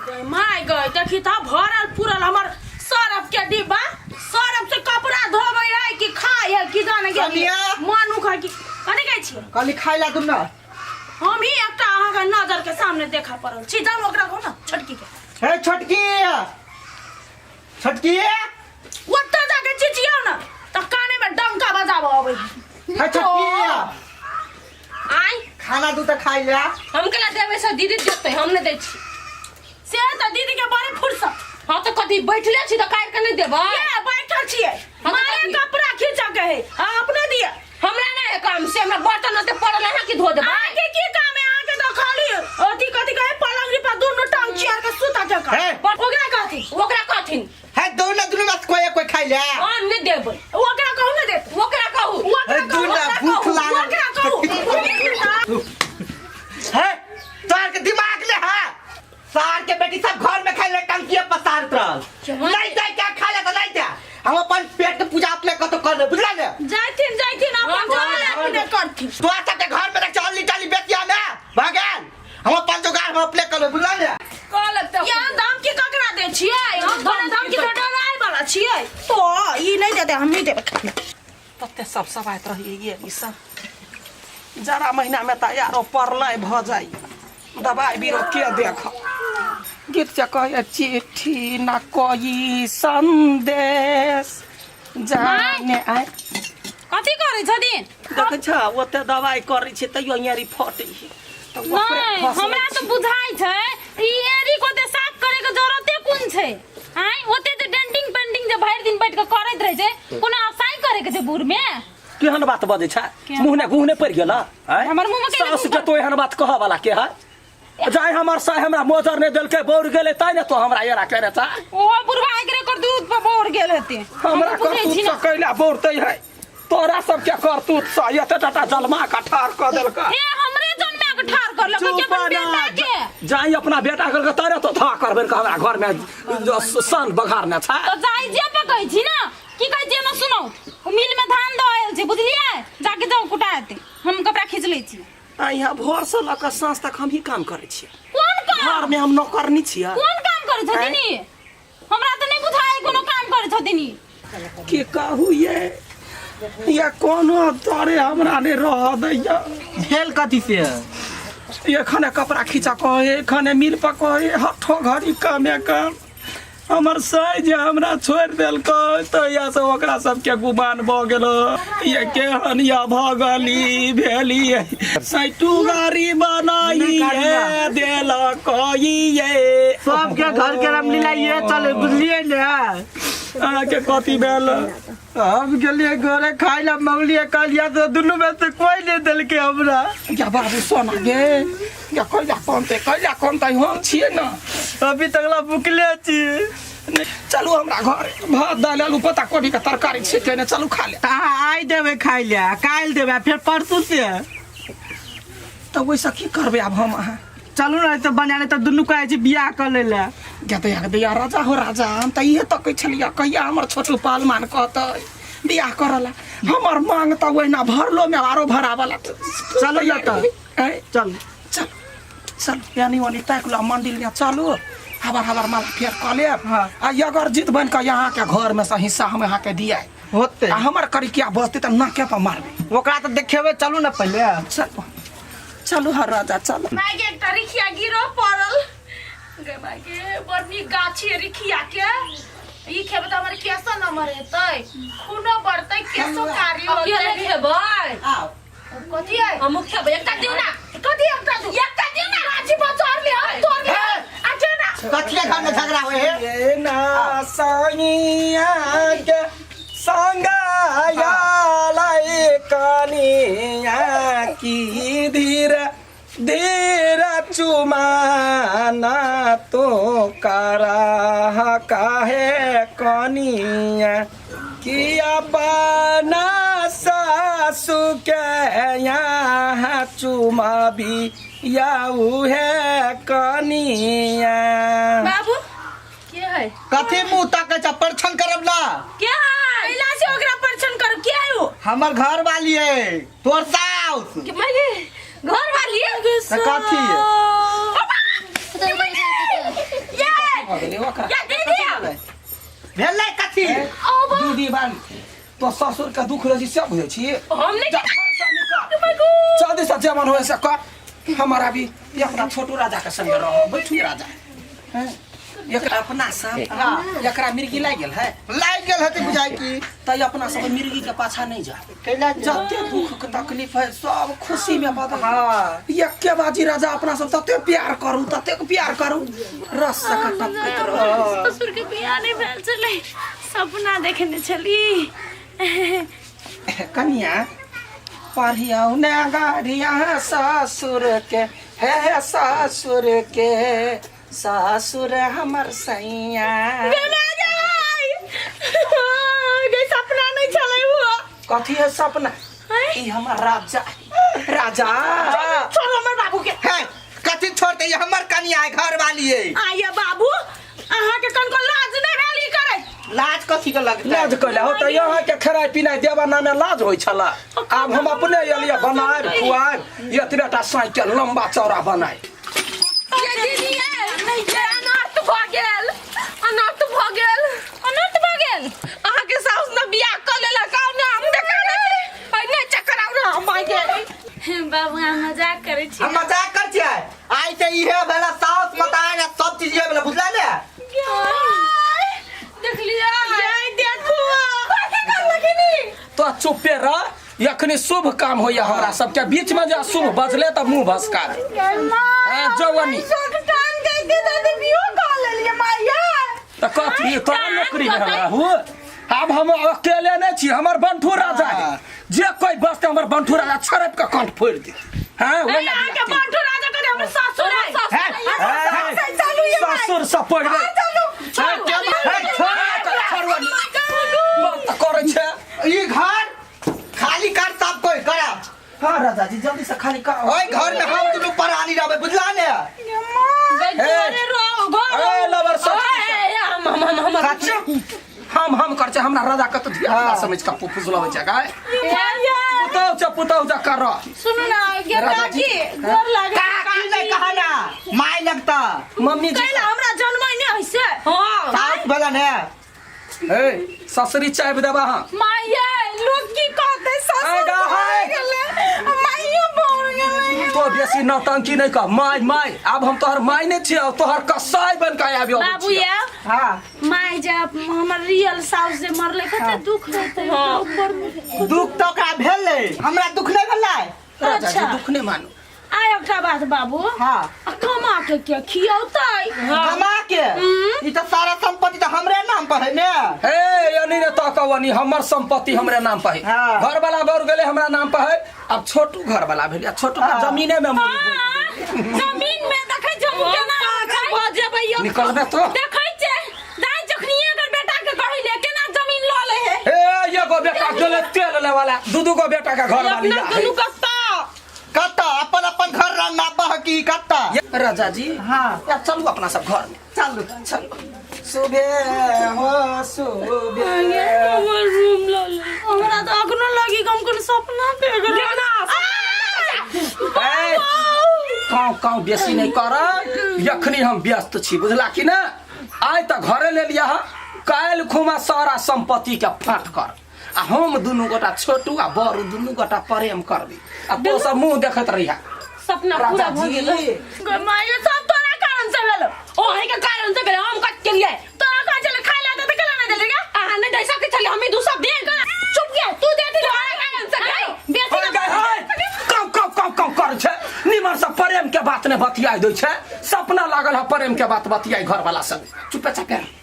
गई my गई, देखी त भरल पुरल हमर सरफ के डिब्बा। सरफ से कपड़ा धोबै है कि खाय है कि जाने के सोनिया। मन उखा कि कथी कहै छियै? कहली खाइ ला तुम ना। हम ही एकटा अहाँके नजर के सामने देखा पड़ल छी। जाउ ओकरा कहू ना छोटकी के। हे छोटकी, छोटकी, ओतऽ जाके चिचियाउ ना तऽ काने में डंका बजाबऽ अबै है। हे छोटकी। आय। खाना दू तऽ खाइ ला। हम केला देबै से दीदी देतै, हम नहि दै छी। से तऽ दीदी के बड़ी फुर्सत। हाँ तऽ कथी बैठले छी तऽ काटि के नहि देबै? ये बैठल छियै। तऽ मारे कथी? कपड़ा खींचऽ के है आ अपने दिए। हमरा नहि है काम से, हमरा बर्तन ओते पड़ल है, अहाँ की धो देबै? अहाँके की काम है? अहाँके तऽ खाली अथी कथी कहे पलंग पर दुनू टांग चियर के सुता के काम। हे। ओकरा कहथिन। ओकरा कहथिन। हे दू ना, दुनू बस कोई कोई खाइ ला। हम नहि देबै। ओकरा कहू ने देत। ओकरा कहू। ओकरा हे, कहू, दू ना, ओकरा भूख कहू, लागल। ओकरा कहू। हे तोहर के दिमाग ले है? सार के बेटी सब घर में खाइ ले, टंकिया पसारत रहल। नहीं दे क्या खा ले तो नहीं दे, हम अपन पेट के पूजा अपने कतो कर ले, बुझला ने? जाइथिन जाइथिन, अपन हाँ, जोगाड़ अपने करथिन। तोहर सबके घर में रख चल टाली बेटिया ने भऽ गेल। हम अपन जोगाड़ हम अपने कर ले, बुझला ने? कहलक तऽ यहाँ धमकी ककरा दै छियै? हम थोड़े धमकी तऽ डराय वाला छियै। तो ई नहि देतै, हम नहि देबै। तते सब सबाइत रहिए ये ई सब जाड़ा महीना में तऽ यारो परलय भऽ जाइए। दबाई बीरो के देख गीत से कहे चिट्ठी ना कोई संदेश जाने आय। कथी करै छथिन? देखै छ ओते दबाई करै छै तैयो एड़ी फटै है तऽ ओकरे नहि फसबै हमरा तऽ छी। बुझाइ छै ई एड़ी को ओते साफ करे के जरूरते कोन छै? आँय, ओते जे डेंटिंग पेंटिंग जे भरि दिन बैठ के करैत रहै छै, कोनो असाई करे के छै बूढ़ में? केहन बात बजै छै? केहन? मुँह ने गुह ने पड़ि गेल आँय? हमर मुँह में केहन सास के तो एहन बात कहऽ वाला के है? जाय हमर साय हमरा मोजर नहि देलकै, बौर गेलै तै ने तो हमरा एना केने छ। ओहो बुढ़वा एकरे करतूत पर बौर गेल हेतै। हमरा हमहूँ बुझै करतूत छी से ने। कैला बौरतै है? तोरा सबके करतूत से एते टाटा जलमा के ठाढ़ कऽ देलकै। हे, हमरे जन्मे के ठाढ़ करलक चुप के अपन ना। बेटा के। जाई अपना बेटा करके तोरे तो था करबे के हमरा घर में जो सन बघारने छ। तऽ जाई जे पकै छी ना, की कहै छियै ना सुनौ, ओ मिल में धान दऽ आयल छै बुझलियै, जाके जाउ कुटा हेतै, हम कपड़ा खींच लै छी। आ यहाँ भोर से लऽ कऽ साँझ तक हम ही काम करै छियै। कोन काम? घर में हम नौकरनी छियै। कोन काम करै छथिन ई? हमरा तऽ नहि बुझाय कोनो काम करै छथिन ई। की कहू ये कोनो तरे हमरा नहि रह दैया। भेल कथी से? एखने कपड़ा खींचा कहे, एखने मिल पर कहे, हठो घड़ी कामे काम। हमर साइ जे हमरा छोड़ि देलकै तहिया से ओकरा सबके गुमान भऽ गेल। ये केहन या भऽ गेली भेली सैटू गाड़ी बनाई देलक ये। सबके घर के रामलीला ये चले, बुझलिए ने? अहाँके कथी भेल? हम गेलिए घरे खाइ ला, मंगलिए, कहलिए तो दुनू में से कोई नहीं देलके हमरा। या बाबू सोना गे, या कैला कोनते कैला कोनते, हम छियै ने। अभी तक ला भुखले छी। नहि, चलू हमरा घर, भात दालि आलू पत्ता कोबी के तरकारी छै केने, चलू खा ले। तऽ अहाँ आइ देबै खाइ ला, काल्हि देबै, फेर परसू से। तऽ ओहिसँ की करबै आब हम अहाँ? चलू ने तऽ बना ले, तऽ दुनू कहै छी बियाह कऽ लै लए। गदया गदया राजा हो राजा, हम तऽ इहे तकै छलियै कहिया हमर छोटू पालमान कहतै बियाह करऽ ला। हमर मांग तऽ ओहिना भरलो में आरो भरावला। चलू ने तऽ। आँय? चल चल चल, यानी ओनी ताकि लो मंदिर में चलू, हबर हबर माला फेर कऽ लेब। हाँ। आ अगर जीत बन कऽ यहाँ के घर में से हिस्सा हम यहाँ के दिया होते आ हमर करिकिया बसते तऽ नाके पर मारबे। ओकरा तऽ देखेबै, चलू ने पहिले। चलू चलू हर राजा चलू। माय के एकटा रिखिया गिरो पड़ल गे। माय के बड़ नीक गाछी है रिखिया के। ई खेबै तऽ हमर केसो नमहर हेतै, खूनो बढ़तै, केसो कारी अकेले होतै। खेबै? आउ। कथी है? हमहूँ खेबै, एकटा दियौ ना। कथी एकटा दू? एकटा दियौ ना। गाछी पर चढ़ ले, हम तोड़ ले। आ के ना? कथी के घर में झगड़ा होए है? ये ना साइया के संगाया लाई कनिया की धीर धीर चुमाना तो करा काहे कनिया कि अपना सासु के यहाँ चुमाबी या उहे कनिया। बाबू के है? कथी मुंह ताकै छ? परछन करब ना। के है? कैला से ओकरा परछन करब? के है ओ? हमर घर वाली है, तोर साउस। के माय घर वाली है? तऽ कथी है? ये भऽ गेलै ओकरा या दीदी भेलै कथी दीदी बान तो ससुर के दुख रहै छी से बुझै छी हम नहीं जा, घर से निकल। जल्दी से जेमन होए से कर हमारा भी ये अपना छोटू राजा के संगे रह बैठू राजा हैं एकरा अपना सब एकरा मिर्गी लागि गेल है लागि गेल हेतै बुझाइ की तऽ अपना सब मिर्गी के पाछा नहीं जा कैला जते दुख के तकलीफ है सब खुशी में बदल हाँ एके बाजी राजा अपना सब तते प्यार करू ततेक प्यार करू रस से टपकैत रहू ससुर के बियाह नहीं भेल छलै सपना देखने छली कनिया पढ़ियौ ने गाड़िया ससुर के हे हे ससुर के ससुर हमर सैया गे सपना नहीं छलै वो कथी है सपना ई हमर राजा राजा छोड़ हमर बाबू के है कथी छोड़ते ये हमर कनिया है घर वाली है आइए बाबू अहाँ के कनको लाज नहीं भेल ई करे लाज कथी के लगतै लाज कैला हो तऽ यहाँ के खेनाइ पिनाइ देबा नामे लाज होइ छला आब हम अपने एलियै बनायब खुआयब एतबे टा साइकिल लम्बा चौड़ा बनाय ये दीदी ये ये अनर्थ भऽ गेल अनर्थ भऽ गेल अनर्थ भऽ गेल अहाँके साउस ने बियाह कऽ लेलक आउ ने हम देखा नहि चक्कर आउ ने हम आइ गेल बाबू अहाँ मजाक करै छी हम मजाक कर छियै आइ से इहे भेला साउस मताइन आ सब चीज इहे भेला बुझला ने देख लिया जय देखू कथी करलखिन तो चुप्पे रह एखनी शुभ काम होइया हमरा सबके बीच में जे अशुभ बजले तऽ मुंह भसका दे हाँ, जवानी तऽ कथी तोरा नौकरी में हमरा हो आब हम अकेले नहीं छी हमर बंठू राजा है जे कोई बसते हमर बंठू राजा छड़प के कंठ फोड़ दे हाँ अरे अहाँके बंठू राजा कने हमर ससुर है ससुर से पढ़ गए बात करै छै ई घर खाली कर सब कोई करा हाँ राजा जी जल्दी से खाली कर ओइ घर में हम दुनू प्राणी रहबै बुझला ने ए लवर सब सच्चे हम कर छै हमरा राजा के तो धिया पुता समझ के फुसलबै छै गाय पुतहु छै पुतहु छै कर सुनू ना गे राजा जी। काकी गोर लागे काकी नहीं कहा ना माय लगता मम्मी जी कैला हमरा जन्म नहीं है से हाँ साउस भेला ने ए ससुरी चाय देबा हां माये लोग की कहते ए, ससुर गा, भऽ हाय। गेलै माइयो भऽ गेलै तो बेसी नौटंकी नहीं कह माय माय आब हम तोहर माय नहीं छियौ तोहर कसाई बन के आबि बाबू या हाँ माय जे हमर रियल साउस जे मरले कते दुख रहते ऊपर में दुख तो ओकरा भेलै हमरा दुख नहीं भेलै राजा जी अच्छा। दुख नहीं मानू आ एकटा बात बाबू हाँ आ कमा के के खियौतै कमा के ई तो सारा संपत्ति तो हमरे नाम पर है ने हे यानी ने तो कहनी हमर संपत्ति हमरे नाम पर है हाँ। घर वाला बर गेले हमरा नाम पर है अब छोटू घर वाला भेल छोटू के हाँ। जमीने में मूड़ी बोइ देबै। जमीन में देखै छै हम केना पागल भऽ जेबै यौ। निकलबे तो देखै छै दाइ जखनिए अगर बेटा के कहै ले केना जमीन लऽ ले है हे एगो बेटा गेले तेल ले वाला दू दू गो बेटा के घर वाली अपना दुनू कत्ता कत्ता अपन अपन घर रंग बहकी कत्ता राजा जी हाँ। या चलू अपना सब घर में चलू चलू सुबह हो सुबह हमर रूम लऽ ले हमरा तऽ अखनो लगी कि हम कोनो सपना देख रहल ए, काँव काँव बेसी नहीं कर यखनी हम व्यस्त छी बुझला कि ना आइ तऽ घरे ले लिया काल्हि खुमा सारा संपत्ति के फाट कर आ हम दुनू गोटा छोटू आ बरू दुनू गोटा प्रेम करबी आ तो सब मुंह देखैत रहिया सपना पूरा राजा भऽ जी गेल माय सब तोरा कारण से भेलो ओहे के कारण से भेलै हम कट केलियै तोरा कहै छलै खाय ला दे तऽ केला नहि देली गे अहाँ नहि दे सकै छलियै हमी दू सब दे चुप गे तू दे दिली तोरा कारण से भेलै बेसी ओए गए हाय काव काव काव काव कर छै निमन से प्रेम के बात ने बतियाई दै छै सपना लागल है प्रेम के बात बतियाई घर वाला संग चुपे चापे रह।